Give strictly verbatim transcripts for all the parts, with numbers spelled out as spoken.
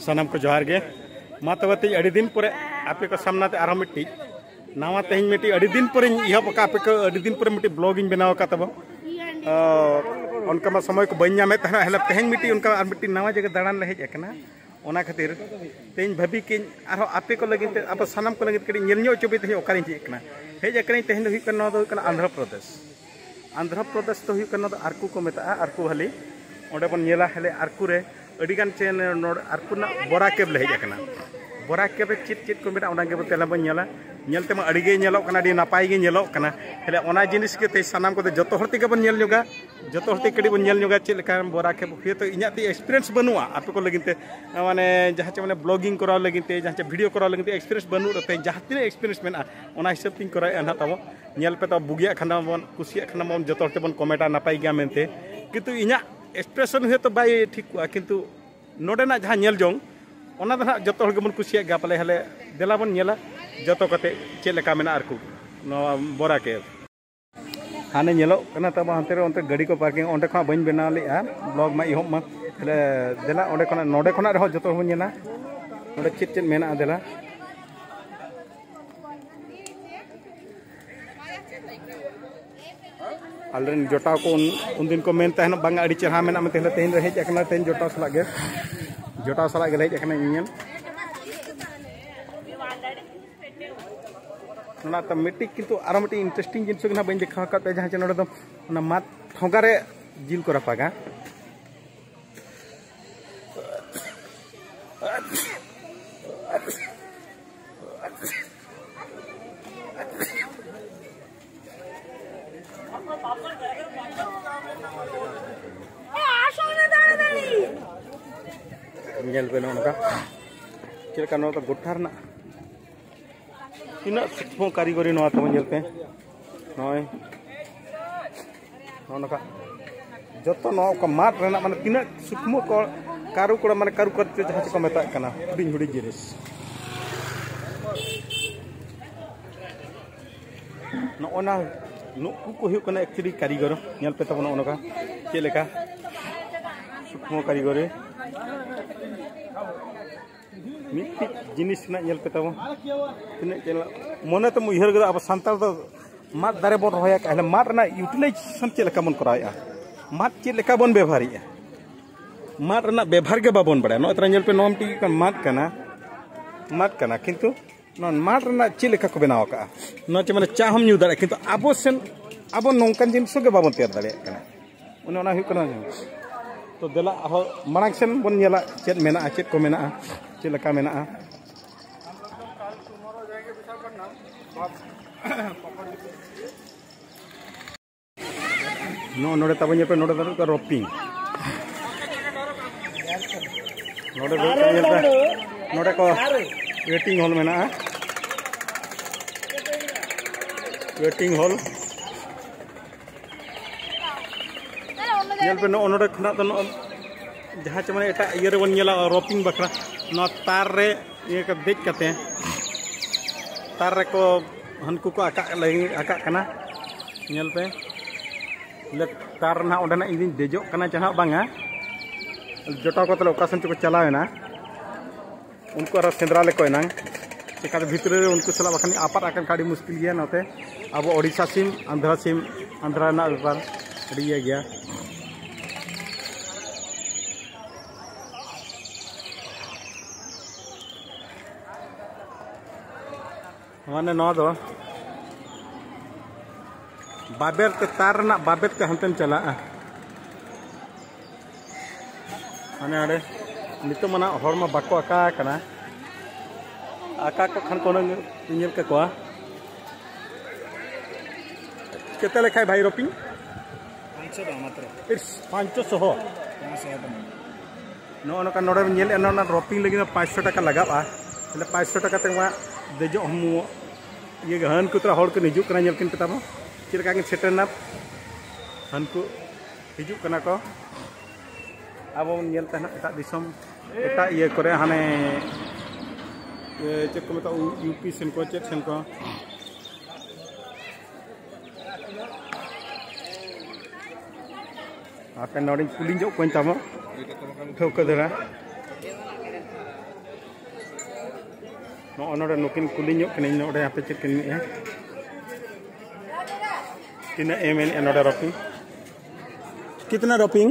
ᱥᱟᱱᱟᱢ ᱠᱚ ᱡᱚᱦᱟᱨ ᱜᱮ᱾ ᱢᱟ ᱛᱚᱵᱮ, ᱛᱮᱦᱮᱧ ᱟᱹᱰᱤ ᱫᱤᱱ ᱯᱚᱨᱮ ᱟᱯᱮ ᱠᱚ ᱥᱟᱢᱱᱟ ᱛᱮ ᱟᱨᱦᱚᱸ ᱢᱤᱫᱴᱤᱡ ᱱᱟᱣᱟ, ᱛᱮᱦᱮᱧ ᱢᱤᱫᱴᱤᱡ ᱟᱹᱰᱤ ᱫᱤᱱ ᱯᱚᱨᱮᱧ ᱮᱦᱚᱵ ᱟᱠᱟᱫ, ᱟᱯᱮ ᱠᱚ ᱟᱹᱰᱤ ᱫᱤᱱ ᱯᱚᱨᱮ ᱢᱤᱫᱴᱤᱡ ᱵᱞᱚᱜ ᱤᱧ ᱵᱮᱱᱟᱣ ᱟᱠᱟᱫ ᱛᱟᱵᱚ᱾ ᱚ, ᱚᱱᱠᱟ ᱢᱟ ᱥᱚᱢᱚᱭ ᱠᱚ ᱵᱟᱹᱧ ᱧᱟᱢᱮᱫ ᱛᱟᱦᱮᱱᱟ᱾ ᱦᱮᱞᱮ, ᱛᱮᱦᱮᱧ ᱢᱤᱫᱴᱤᱡ ᱚᱱᱠᱟ ᱟᱨ ᱢᱤᱫᱴᱤᱡ ᱱᱟᱣᱟ ᱡᱟᱭᱜᱟ ᱫᱟᱬᱟᱱ ᱞᱮ ᱦᱮᱡ ᱟᱠᱟᱱᱟ᱾ ᱚᱱᱟ ᱠᱷᱟᱹᱛᱤᱨ ᱛᱮᱦᱮᱧ ᱵᱷᱟᱹᱵᱤ ᱠᱮᱧ ᱟᱨᱦᱚᱸ ᱟᱯᱮ ᱠᱚ ᱞᱟᱹᱜᱤᱫ ᱛᱮ, ᱟᱵᱚ ᱥᱟᱱᱟᱢ ᱠᱚ ᱞᱟᱹᱜᱤᱫ ᱠᱟᱹᱴᱤᱡ ᱧᱮᱞ ᱧᱚᱜ ᱦᱚᱪᱚ ᱯᱮ, ᱛᱮᱦᱮᱧ ᱚᱠᱟᱨᱤᱧ ᱦᱮᱡ ᱟᱠᱟᱱᱟ᱾ ᱦᱮᱡ ᱟᱠᱟᱱᱟᱹᱧ ᱛᱮᱦᱮᱧ ᱫᱚ ᱦᱩᱭᱩᱜ ᱠᱟᱱᱟ, ᱱᱚᱣᱟ ᱫᱚ ᱦᱩᱭᱩᱜ ᱠᱟᱱᱟ ᱟᱱᱫᱷᱨᱚ ᱯᱨᱚᱫᱮᱥ᱾ ᱟᱱᱫᱷᱨᱚ ᱯᱨᱚᱫᱮᱥ ᱫᱚ ᱦᱩᱭᱩᱜ ᱠᱟᱱᱟ, ᱱᱚᱣᱟ ᱫᱚ ᱟᱨᱠᱩ ᱠᱚ ᱢᱮᱛᱟᱜᱼᱟ, ᱟᱨᱠᱩ ᱵᱷᱮᱞᱤ᱾ ᱚᱸᱰᱮ ᱵᱚᱱ ᱧᱮᱞᱟ, ᱦᱮᱞᱮ, ᱟᱨᱠᱩ ᱨᱮ ᱟᱹᱰᱤᱜᱟᱱ ᱪᱮ ᱱᱚᱰᱮ ᱟᱨᱠᱩ ᱨᱮᱱᱟᱜ ᱵᱚᱨᱟ ᱠᱮᱵᱽ ᱞᱮ ᱦᱮᱡ ᱟᱠᱟᱱᱟ᱾ ᱵᱚᱨᱟ ᱠᱮᱵᱽ ᱨᱮ ᱪᱮᱫ ᱪᱮᱫ ᱠᱚ ᱢᱮᱱᱟᱜᱼᱟ, ᱚᱱᱟ ᱜᱮᱵᱚ ᱛᱮᱞᱟ ᱵᱚᱱ ᱧᱮᱞᱟ᱾ ᱧᱮᱞ ᱛᱮᱢᱟ ᱟᱹᱰᱤ ᱜᱮ ᱧᱮᱞᱚᱜ ᱠᱟᱱᱟ, ᱟᱹᱰᱤ ᱱᱟᱯᱟᱭ ᱜᱮ ᱧᱮᱞᱚᱜ ᱠᱟᱱᱟ᱾ ᱦᱮᱞᱮ, ᱚᱱᱟ ᱡᱤᱱᱤᱥ ᱜᱮ ᱛᱮᱦᱮᱧ ᱥᱟᱱᱟᱢ ᱠᱚᱫᱚ ᱡᱚᱛᱚ ᱦᱚᱲ ᱛᱮᱜᱮ ᱵᱚᱱ ᱧᱮᱞ ᱧᱚᱜᱟ, ᱡᱚᱛᱚ ᱦᱚᱲ ᱛᱮ ᱠᱟᱹᱴᱤᱡ ᱵᱚᱱ ᱧᱮᱞ ᱧᱚᱜᱟ ᱪᱮᱫ ᱞᱮᱠᱟ ᱵᱚᱨᱟ ᱠᱮᱵᱽ᱾ ᱦᱳᱭᱛᱳ ᱤᱧᱟᱹᱜ ᱛᱮ ᱮᱠᱥᱯᱤᱨᱤᱭᱮᱱᱥ ᱵᱟᱹᱱᱩᱜᱼᱟ ᱟᱯᱮ ᱠᱚ ᱞᱟᱹᱜᱤᱫ ᱛᱮ, ᱢᱟᱱᱮ ᱡᱟᱦᱟᱸ ᱪᱮ ᱢᱟᱱᱮ ᱵᱞᱚᱜᱤᱝ ᱠᱚᱨᱟᱣ ᱞᱟᱹᱜᱤᱫ ᱛᱮ, ᱡᱟᱦᱟᱸ ᱪᱮ ᱵᱷᱤᱰᱤᱭᱳ ᱠᱚᱨᱟᱣ ᱞᱟᱹᱜᱤᱫ ᱛᱮ ᱮᱠᱥᱯᱤᱨᱤᱭᱮᱱᱥ ᱵᱟᱹᱱᱩᱜ ᱨᱮ, ᱛᱮᱦᱮᱧ ᱡᱟᱦᱟᱸ ᱛᱤᱱᱟᱹᱜ ᱮᱠᱥᱯᱤᱨᱤᱭᱮᱱᱥ ᱢᱮᱱᱟᱜᱼᱟ, ᱚᱱᱟ ᱦᱤᱥᱟᱹᱵ ᱛᱤᱧ ᱠᱚᱨᱟᱣᱮᱫᱼᱟ ᱱᱟᱦᱟᱜ ᱛᱟᱵᱚ᱾ ᱧᱮᱞ ᱯᱮ ᱛᱟᱵᱚ, ᱵᱩᱜᱤᱭᱟᱜ ᱠᱷᱟᱱ ᱫᱚ ᱵᱚᱱ, ᱠᱩᱥᱤᱭᱟᱜ ᱠᱷᱟᱱ ᱫᱚ ᱵᱚᱱ, ᱡᱚᱛᱚ ᱦᱚᱲ ᱛᱮᱵᱚᱱ ᱠᱚᱢᱮᱱᱴᱟ ᱱᱟᱯᱟᱭ ᱜᱮᱭᱟ ᱢᱮᱱᱛᱮ᱾ ᱠᱤᱱᱛᱩ ᱤᱧᱟᱹᱜ ᱮᱠᱥᱯᱨᱮᱥᱚᱱ ᱦᱚᱭᱛᱳ ᱵᱟᱭ ᱴᱷᱤᱠ ᱠᱚᱜᱼᱟ, ᱠᱤᱱᱛᱩ ᱱᱚᱰᱮᱱᱟᱜ ᱡᱟᱦᱟᱸ ᱧᱮᱞ ᱡᱚᱝ, ᱚᱱᱟ ᱫᱚ ᱱᱟᱦᱟᱜ ᱡᱚᱛᱚ ᱦᱚᱲ ᱜᱮᱵᱚᱱ ᱠᱩᱥᱤᱭᱟᱜ ᱜᱮᱭᱟ ᱯᱟᱞᱮ᱾ ᱦᱮᱞᱮ, ᱫᱮᱞᱟ ᱵᱚᱱ ᱧᱮᱞᱟ ᱡᱚᱛᱚ ᱠᱟᱛᱮ ᱪᱮᱫ ᱞᱮᱠᱟ ᱢᱮᱱᱟᱜᱼᱟ ᱟᱨᱠᱩ ᱱᱚᱣᱟ ᱵᱚᱨᱟ ᱠᱮᱵᱽ᱾ ᱦᱟᱱᱮ ᱧᱮᱞᱚᱜ ᱠᱟᱱᱟ ᱛᱟᱵᱚ ᱦᱟᱱᱛᱮ ᱨᱮ, ᱚᱱᱛᱮ ᱜᱟᱹᱰᱤ ᱠᱚ ᱯᱟᱨᱠᱤᱝ, ᱚᱸᱰᱮ ᱠᱷᱚᱱᱟᱜ ᱵᱟᱹᱧ ᱵᱮᱱᱟᱣ ᱞᱮᱫᱼᱟ ᱵᱞᱚᱜ ᱢᱟ ᱮᱦᱚᱵ ᱢᱟ᱾ ᱛᱟᱦᱞᱮ ᱫᱮᱞᱟ, ᱚᱸᱰᱮ ᱠᱷᱚᱱᱟᱜ, ᱱᱚᱰᱮ ᱠᱷᱚᱱᱟᱜ ᱨᱮᱦᱚᱸ ᱡᱚᱛᱚ ᱦᱚᱲ ᱵᱚᱱ ᱧᱮᱞᱟ ᱱᱚᱰᱮ ᱪᱮᱫ ᱪᱮᱫ ᱢᱮᱱᱟᱜᱼᱟ᱾ ᱫᱮᱞᱟ, ᱟᱞᱮᱨᱮᱱ ᱡᱚᱴᱟᱣ ᱠᱚ ᱩᱱ, ᱩᱱᱫᱤᱱ ᱠᱚ ᱢᱮᱱ ᱛᱟᱦᱮᱱᱟ, "ᱵᱟᱝᱟ, ᱟᱹᱰᱤ ᱪᱮᱦᱨᱟ ᱢᱮᱱᱟᱜᱼᱟ" ᱢᱮᱱᱛᱮ᱾ ᱦᱮᱞᱮ, ᱛᱮᱦᱮᱧ ᱞᱮ ᱦᱮᱡ ᱟᱠᱟᱱᱟ, ᱛᱮᱦᱮᱧ ᱡᱚᱴᱟᱣ ᱥᱟᱞᱟᱜ ᱜᱮ, ᱡᱚᱴᱟᱣ ᱥᱟᱞᱟᱜ ᱜᱮᱞᱮ ᱦᱮᱡ ᱟᱠᱟᱱᱟ ᱧᱮᱧᱮᱞ᱾ ᱚᱱᱟ ᱛᱚ ᱢᱤᱫᱴᱤᱡ, ᱠᱤᱱᱛᱩ ᱟᱨᱚ ᱢᱤᱫᱴᱤᱡ ᱤᱱᱴᱟᱨᱮᱥᱴᱤᱝ ᱡᱤᱱᱤᱥ ᱜᱮ ᱱᱟᱦᱟᱜ ᱵᱟᱹᱧ ᱫᱮᱠᱷᱟᱣ ᱟᱠᱟᱫ ᱯᱮᱭᱟ, ᱡᱟᱦᱟᱸ ᱪᱮ ᱱᱚᱰᱮ ᱫᱚ ᱚᱱᱟ ᱢᱟᱫ ᱴᱷᱚᱸᱜᱟ ᱨᱮ ᱡᱤᱞ ᱠᱚ ᱨᱟᱯᱟᱜᱟ᱾ ᱧᱮᱞ ᱯᱮ ᱱᱚᱜᱼᱚ ᱱᱚᱝᱠᱟ ᱪᱮᱫ ᱞᱮᱠᱟ ᱱᱚᱣᱟ ᱫᱚ ᱜᱚᱴᱷᱟ ᱨᱮᱱᱟᱜ ᱛᱤᱱᱟᱹᱜ ᱥᱩᱠᱷᱢᱚ ᱠᱟᱹᱨᱤᱜᱚᱨᱤ ᱱᱚᱣᱟ ᱛᱟᱵᱚᱱ ᱧᱮᱞ ᱯᱮ᱾ ᱱᱚᱜᱼᱚᱭ ᱱᱚᱜᱼᱚ ᱱᱚᱝᱠᱟ ᱡᱚᱛᱚ ᱱᱚᱣᱟ ᱚᱠᱟ ᱢᱟᱫ ᱨᱮᱱᱟᱜ ᱢᱟᱱᱮ ᱛᱤᱱᱟᱹᱜ ᱥᱩᱠᱷᱢᱚ ᱠᱚ ᱠᱟᱹᱨᱩ ᱠᱚᱲᱟ ᱢᱟᱱᱮ ᱠᱟᱹᱨᱩ ᱠᱟᱨᱡᱚ ᱡᱟᱦᱟᱸ ᱪᱮᱠᱚ ᱢᱮᱛᱟᱜ ᱠᱟᱱᱟ ᱦᱩᱰᱤᱧ ᱦᱩᱰᱤᱧ ᱡᱤᱱᱤᱥ᱾ ᱱᱚᱜᱼᱚ ᱱᱟ ᱱᱩᱠᱩ ᱠᱚ ᱦᱩᱭᱩᱜ ᱠᱟᱱᱟ ᱮᱠᱪᱩᱭᱮᱞᱤ ᱠᱟᱹᱨᱤᱜᱚᱨ᱾ ᱧᱮᱞ ᱯᱮ ᱛᱟᱵᱚᱱ ᱱᱚᱜᱼᱚ ᱱᱚᱝᱠᱟ ᱪᱮᱫ ᱞᱮᱠᱟ ᱥᱩᱠᱷᱢᱚ ᱠᱟᱹᱨᱤᱜᱚᱨᱤ᱾ ᱢᱤᱫᱴᱤᱡ ᱡᱤᱱᱤᱥ ᱨᱮᱱᱟᱜ ᱧᱮᱞ ᱯᱮ ᱛᱟᱵᱚᱱ, ᱛᱤᱱᱟᱹᱜ ᱪᱮᱦᱨᱟ ᱢᱚᱱᱮ ᱛᱮᱢ ᱩᱭᱦᱟᱹᱨ ᱜᱚᱫᱟ᱾ ᱟᱵᱚ ᱥᱟᱱᱛᱟᱲ ᱫᱚ ᱢᱟᱫ ᱫᱟᱨᱮ ᱵᱚᱱ ᱨᱚᱦᱚᱭ ᱟᱠᱟᱫᱼᱟ, ᱦᱮᱸ, ᱢᱟᱫ ᱨᱮᱱᱟᱜ ᱤᱭᱩᱴᱤᱞᱟᱭᱡᱮᱥᱚᱱ ᱪᱮᱫ ᱞᱮᱠᱟ ᱵᱚᱱ ᱠᱚᱨᱟᱣᱮᱫᱼᱟ, ᱢᱟᱫ ᱪᱮᱫ ᱞᱮᱠᱟ ᱵᱚᱱ ᱵᱮᱵᱚᱦᱟᱨᱮᱫᱼᱟ, ᱢᱟᱫ ᱨᱮᱱᱟᱜ ᱵᱮᱵᱚᱦᱟᱨ ᱜᱮ ᱵᱟᱵᱚᱱ ᱵᱟᱲᱟᱭᱟ᱾ ᱱᱚᱜᱼᱚᱭ ᱛᱚᱨᱟ ᱧᱮᱞ ᱯᱮ, ᱱᱚᱣᱟ ᱢᱤᱫᱴᱤᱡ ᱢᱟᱫ ᱠᱟᱱᱟ, ᱢᱟᱫ ᱠᱟᱱᱟ, ᱠᱤᱱᱛᱩ ᱱᱚᱣᱟ ᱢᱟᱫ ᱨᱮᱱᱟᱜ ᱪᱮᱫ ᱞᱮᱠᱟ ᱠᱚ ᱵᱮᱱᱟᱣ ᱟᱠᱟᱫᱼᱟ, ᱱᱚᱣᱟ ᱪᱮ ᱢᱟᱱᱮ ᱪᱟ ᱦᱚᱸᱢ ᱧᱩ ᱫᱟᱲᱮᱭᱟᱜᱼᱟ, ᱠᱤᱱᱛᱩ ᱟᱵᱚ ᱥᱮᱱ ᱟᱵᱚ ᱱᱚᱝᱠᱟᱱ ᱡᱤᱱᱤᱥ ᱜᱮ ᱵᱟᱵᱚᱱ ᱛᱮᱭᱟᱨ ᱫᱟᱲᱮᱭᱟᱜ ᱠᱟᱱᱟ᱾ ᱚᱱᱮ ᱚᱱᱟ ᱦᱩᱭᱩᱜ ᱠᱟᱱᱟ᱾ ᱛᱚ ᱫᱮᱞᱟ ᱟᱨᱦᱚᱸ ᱢᱟᱲᱟᱝ ᱥᱮᱱ ᱵᱚᱱ ᱧᱮᱞᱟ, ᱪᱮᱫ ᱢᱮᱱᱟᱜᱼᱟ, ᱪᱮᱫ ᱠᱚ ᱢᱮᱱᱟᱜᱼᱟ, ᱪᱮᱫ ᱞᱮᱠᱟ ᱢᱮᱱᱟᱜᱼᱟ᱾ ᱱᱚᱜᱼᱚ ᱱᱚᱰᱮ ᱛᱟᱵᱚᱱ ᱧᱮᱞ ᱯᱮ, ᱱᱚᱰᱮ ᱫᱚ ᱦᱩᱭᱩᱜ ᱠᱟᱱᱟ ᱨᱚᱯᱤᱝ᱾ ᱱᱚᱰᱮ ᱫᱚ ᱦᱩᱭᱩᱜ ᱠᱟᱱᱟ, ᱧᱮᱞ ᱯᱮ, ᱱᱚᱰᱮ ᱠᱚ ᱣᱮᱴᱤᱝ ᱦᱚᱞ ᱢᱮᱱᱟᱜᱼᱟ, ᱣᱮᱴᱤᱝ ᱦᱚᱞ᱾ ᱧᱮᱞ ᱯᱮ, ᱱᱚᱜᱼᱚ ᱱᱚᱰᱮ ᱠᱷᱚᱱᱟᱜ ᱫᱚ ᱱᱚᱜᱼᱚ ᱡᱟᱦᱟᱸ ᱪᱮ ᱢᱟᱱᱮ ᱮᱴᱟᱜ ᱤᱭᱟᱹ ᱨᱮᱵᱚᱱ ᱧᱮᱞᱟ ᱨᱚᱯᱤᱝ ᱵᱟᱠᱷᱨᱟ, ᱱᱚᱣᱟ ᱛᱟᱨ ᱨᱮ ᱤᱭᱟᱹ ᱠᱟ-, ᱫᱮᱡ ᱠᱟᱛᱮ ᱛᱟᱨ ᱨᱮᱠᱚ ᱦᱟᱹᱱᱠᱩ ᱠᱚ ᱟᱠᱟᱜ ᱞᱟᱹᱜᱤᱫ, ᱟᱠᱟᱜ ᱠᱟᱱᱟ᱾ ᱧᱮᱞ ᱯᱮ, ᱞᱮ-, ᱛᱟᱨ ᱨᱮᱱᱟᱜ ᱚᱸᱰᱮᱱᱟᱜ ᱤᱧ ᱫᱩᱧ ᱫᱮᱡᱚᱜ ᱠᱟᱱᱟ ᱪᱮ ᱦᱟᱸᱜ ᱵᱟᱝᱟ, ᱡᱚᱴᱟᱣ ᱠᱚ ᱛᱟᱞᱮ ᱚᱠᱟ ᱥᱮᱱ ᱪᱚᱠᱚ ᱪᱟᱞᱟᱣ ᱮᱱᱟ᱾ ᱩᱱᱠᱩ ᱟᱨᱚ ᱥᱮᱸᱫᱽᱨᱟ ᱞᱮᱠᱚ ᱮᱱᱟᱝ, ᱪᱮᱠᱟᱛᱮ ᱵᱷᱤᱛᱨᱤ ᱨᱮ ᱩᱱᱠᱩ ᱥᱟᱞᱟᱜ ᱵᱟᱠᱷᱟᱱ ᱟᱯᱟᱫ ᱟᱠᱟᱱ ᱠᱷᱟᱱ ᱟᱹᱰᱤ ᱢᱩᱥᱠᱤᱞ ᱜᱮᱭᱟ᱾ ᱱᱚᱛᱮ ᱟᱵᱚ ᱳᱰᱤᱥᱟ ᱥᱤᱢ, ᱟᱱᱫᱷᱨᱟ ᱥᱤᱢ, ᱟᱱᱫᱷᱨᱟ ᱨᱮᱱᱟᱜ ᱵᱮᱯᱟᱨ ᱟᱹᱰᱤ ᱤᱭᱟᱹ ᱜᱮᱭᱟ᱾ ᱢᱟᱱᱮ ᱱᱚᱣᱟ ᱫᱚ ᱵᱟᱵᱮᱨ ᱛᱮ, ᱛᱟᱨ ᱨᱮᱱᱟᱜ ᱵᱟᱵᱮᱨ ᱛᱮ ᱦᱟᱱᱛᱮᱢ ᱪᱟᱞᱟᱜᱼᱟ᱾ ᱦᱟᱱᱮ ᱦᱟᱸᱰᱮ ᱱᱤᱛᱚᱜ ᱢᱟ ᱱᱟᱜ ᱦᱚᱲ ᱢᱟ ᱵᱟᱠᱚ ᱟᱠᱟ ᱟᱠᱟᱱᱟ, ᱟᱠᱟ ᱠᱚ ᱠᱷᱟᱱ ᱠᱚ ᱦᱩᱱᱟᱹᱝ ᱧᱮᱞ ᱠᱮᱠᱚᱣᱟ᱾ ᱠᱮᱛᱮ ᱞᱮᱠᱷᱟᱭ ᱵᱷᱟᱭ ᱨᱚᱯᱤᱝ? ᱯᱟᱸᱪᱥᱚ ᱴᱟᱠᱟ ᱢᱟᱛᱨᱚ᱾ ᱤᱥ, ᱯᱟᱸᱪᱥᱚ ᱥᱚᱦᱚ? ᱯᱟᱸᱪᱥᱚ ᱴᱟᱠᱟ᱾ ᱱᱚᱜᱼᱚ ᱱᱚᱝᱠᱟ ᱱᱚᱰᱮᱢ ᱧᱮᱞᱮᱫᱼᱟ, ᱱᱚᱣᱟ ᱨᱚᱯᱤᱝ ᱞᱟᱹᱜᱤᱫ ᱫᱚ ᱯᱟᱸᱪᱥᱚ ᱴᱟᱠᱟ ᱞᱟᱜᱟᱜᱼᱟ᱾ ᱛᱟᱦᱞᱮ ᱯᱟᱸᱪᱥᱚ ᱴᱟᱠᱟ ᱛᱮ ᱱᱚᱣᱟ ᱫᱮᱡᱚᱜ ᱦᱚᱸ ᱤᱭᱟᱹ ᱜᱮ᱾ ᱦᱟᱹᱱᱠᱩ ᱛᱚᱨᱟ ᱦᱚᱲ ᱠᱚ ᱦᱤᱡᱩᱜ ᱠᱟᱱᱟ, ᱧᱮᱞ ᱠᱤᱱ ᱯᱮ ᱛᱟᱵᱚ ᱪᱮᱫ ᱞᱮᱠᱟ ᱠᱤᱱ ᱥᱮᱴᱮᱨ ᱮᱱᱟ᱾ ᱦᱟᱹᱱᱠᱩ ᱦᱤᱡᱩᱜ ᱠᱟᱱᱟ ᱠᱚ᱾ ᱟᱵᱚ ᱵᱚᱱ ᱧᱮᱞ ᱛᱟᱦᱮᱱᱟ ᱮᱴᱟᱜ ᱫᱤᱥᱚᱢ, ᱮᱴᱟᱜ ᱤᱭᱟᱹ ᱠᱚᱨᱮ, ᱦᱟᱱᱮ, ᱮ, ᱪᱮᱫ ᱠᱚ ᱢᱮᱛᱟᱜᱼᱟ, ᱤᱭᱩ ᱯᱤ ᱥᱮᱱ ᱠᱚ, ᱪᱮᱫ ᱥᱮᱱ ᱠᱚ᱾ ᱟᱯᱮ ᱱᱚᱰᱮᱧ ᱠᱩᱞᱤ ᱧᱚᱜ ᱠᱚᱣᱟᱧ ᱛᱟᱵᱚ, ᱴᱷᱟᱹᱣᱠᱟᱹ ᱫᱷᱟᱨᱟ᱾ ᱱᱚᱜᱼᱚ ᱱᱚᱰᱮ ᱱᱩᱠᱤᱱ ᱠᱩᱞᱤ ᱧᱚᱜ ᱠᱤᱱᱟᱹᱧ, ᱱᱚᱰᱮ ᱦᱟᱯᱮ ᱪᱮᱫ ᱠᱤᱱ ᱢᱮᱱᱮᱫᱼᱟ? ᱛᱤᱱᱟᱹᱜ ᱮ ᱢᱮᱱᱮᱫᱼᱟ ᱱᱚᱰᱮ ᱨᱚᱯᱤᱝ? ᱠᱤᱛᱱᱟ ᱨᱚᱯᱤᱝ?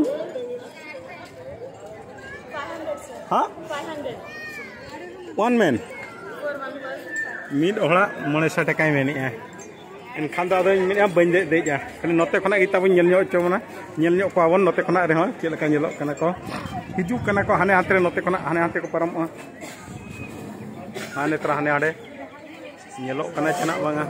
ᱦᱮᱸ? ᱚᱣᱟᱱ ᱢᱮᱱ? ᱢᱤᱫ ᱦᱚᱲᱟᱜ ᱢᱚᱬᱮ ᱥᱟᱭ ᱴᱟᱠᱟᱭ ᱢᱮᱱᱮᱫᱼᱟ᱾ ᱮᱱᱠᱷᱟᱱ ᱫᱚ ᱟᱫᱚᱧ ᱢᱮᱱᱮᱫᱼᱟ, ᱵᱟᱹᱧ ᱫᱮᱡ ᱫᱮᱡᱼᱟ, ᱠᱷᱟᱹᱞᱤ ᱱᱚᱛᱮ ᱠᱷᱚᱱᱟᱜ ᱜᱮ ᱛᱟᱵᱚᱱ ᱧᱮᱞ ᱧᱚᱜ ᱦᱚᱪᱚ ᱵᱚᱱᱟ, ᱧᱮᱞ ᱧᱚᱜ ᱠᱚᱣᱟ ᱵᱚᱱ ᱱᱚᱛᱮ ᱠᱷᱚᱱᱟᱜ ᱨᱮᱦᱚᱸ ᱪᱮᱫ ᱞᱮᱠᱟ ᱧᱮᱞᱚᱜ ᱠᱟᱱᱟ ᱠᱚ, ᱦᱤᱡᱩᱜ ᱠᱟᱱᱟ ᱠᱚ ᱦᱟᱱᱮ ᱦᱟᱱᱛᱮ ᱨᱮ, ᱱᱚᱛᱮ ᱠᱷᱚᱱᱟᱜ ᱦᱟᱱᱮ ᱦᱟᱱᱛᱮ ᱠᱚ ᱯᱟᱨᱚᱢᱚᱜᱼᱟ᱾ ᱦᱟᱱᱮ ᱛᱚᱨᱟ ᱦᱟᱱᱮ ᱦᱟᱸᱰᱮ ᱧᱮᱞᱚᱜ ᱠᱟᱱᱟ ᱪᱮ ᱱᱟᱜ ᱵᱟᱝᱟ᱾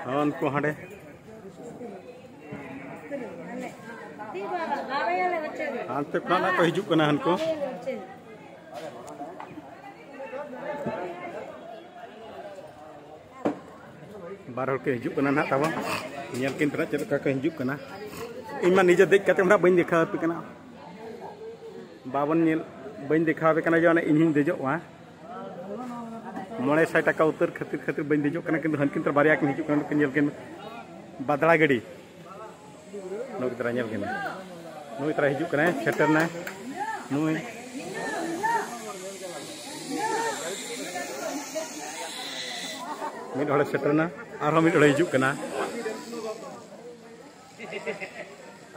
ᱦᱚᱸ, ᱩᱱᱠᱩ ᱦᱟᱸᱰᱮ ᱦᱟᱱᱛᱮ ᱠᱷᱚᱱᱟᱜ ᱱᱟᱜ ᱠᱚ ᱦᱤᱡᱩᱜ ᱠᱟᱱᱟ ᱦᱟᱱᱠᱩ᱾ ᱵᱟᱨ ᱦᱚᱲ ᱠᱚ ᱦᱤᱡᱩᱜ ᱠᱟᱱᱟ ᱱᱟᱦᱟᱜ ᱛᱟᱵᱚᱱ᱾ ᱧᱮᱞ ᱠᱤᱱ ᱯᱮ ᱱᱟᱦᱟᱜ ᱪᱮᱫ ᱞᱮᱠᱟ ᱠᱚ ᱦᱤᱡᱩᱜ ᱠᱟᱱᱟ᱾ ᱤᱧ ᱢᱟ ᱱᱤᱡᱮ ᱫᱮᱡ ᱠᱟᱛᱮ ᱢᱟ ᱱᱟᱦᱟᱜ ᱵᱟᱹᱧ ᱫᱮᱠᱷᱟᱣ ᱟᱯᱮ ᱠᱟᱱᱟ᱾ ᱵᱟᱵᱚᱱ ᱧᱮᱞ, ᱵᱟᱹᱧ ᱫᱮᱠᱷᱟᱣ ᱟᱯᱮ ᱠᱟᱱᱟ ᱡᱮ ᱚᱱᱮ ᱤᱧ ᱦᱚᱸᱧ ᱫᱮᱡᱚᱜᱼᱟ᱾ ᱢᱚᱬᱮ ᱥᱟᱭ ᱴᱟᱠᱟ ᱩᱛᱟᱹᱨ ᱠᱷᱟᱹᱛᱤᱨ, ᱠᱷᱟᱹᱛᱤᱨ ᱵᱟᱹᱧ ᱫᱮᱡᱚᱜ ᱠᱟᱱᱟ, ᱠᱤᱱᱛᱩ ᱦᱟᱱᱠᱤᱱ ᱛᱚᱨᱟ ᱵᱟᱨᱭᱟ ᱠᱤᱱ ᱦᱤᱡᱩᱜ ᱠᱟᱱᱟ, ᱱᱩᱠᱤᱱ ᱧᱮᱞ ᱠᱤᱱ ᱵᱟᱫᱽᱲᱟ ᱜᱟᱹᱰᱤ᱾ ᱱᱩᱠᱤᱱ ᱛᱚᱨᱟ ᱧᱮᱞ ᱠᱤᱱ᱾ ᱱᱩᱭ ᱛᱚᱨᱟ ᱦᱤᱡᱩᱜ ᱠᱟᱱᱟᱭ, ᱥᱮᱴᱮᱨ ᱱᱟᱭ᱾ ᱱᱩᱭ ᱢᱤᱫ ᱦᱚᱲᱮ ᱥᱮᱴᱮᱨ ᱮᱱᱟ, ᱟᱨᱦᱚᱸ ᱢᱤᱫ ᱦᱚᱲᱮ ᱦᱤᱡᱩᱜ ᱠᱟᱱᱟ᱾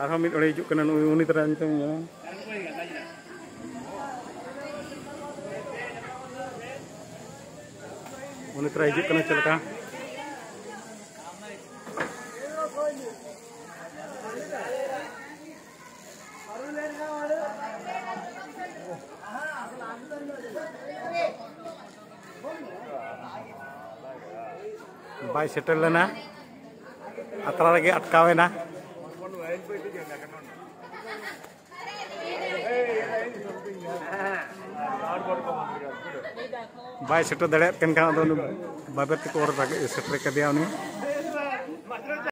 ᱟᱨᱦᱚᱸ ᱢᱤᱫ ᱦᱚᱲᱮ ᱦᱤᱡᱩᱜ ᱠᱟᱱᱟ, ᱱᱩᱭ, ᱩᱱᱤ ᱛᱚᱨᱟ ᱱᱤᱛᱚᱝ ᱩᱱᱤ ᱛᱚᱨᱟ ᱦᱤᱡᱩᱜ ᱠᱟᱱᱟ ᱪᱮᱫ ᱞᱮᱠᱟ? ᱵᱟᱭ ᱥᱮᱴᱮᱨ ᱞᱮᱱᱟ, ᱟᱛᱨᱟ ᱨᱮᱜᱮ ᱟᱴᱠᱟᱣ ᱮᱱᱟ᱾ ᱵᱟᱭ ᱥᱮᱴᱮᱨ ᱫᱟᱲᱮᱭᱟᱜ ᱠᱟᱱ ᱠᱷᱟᱱ ᱟᱫᱚ ᱩᱱᱤ ᱵᱟᱵᱮᱨ ᱛᱮᱠᱚ ᱚᱨ ᱨᱟᱜ-, ᱥᱮᱴᱮᱨ ᱠᱟᱫᱮᱭᱟ ᱩᱱᱤ᱾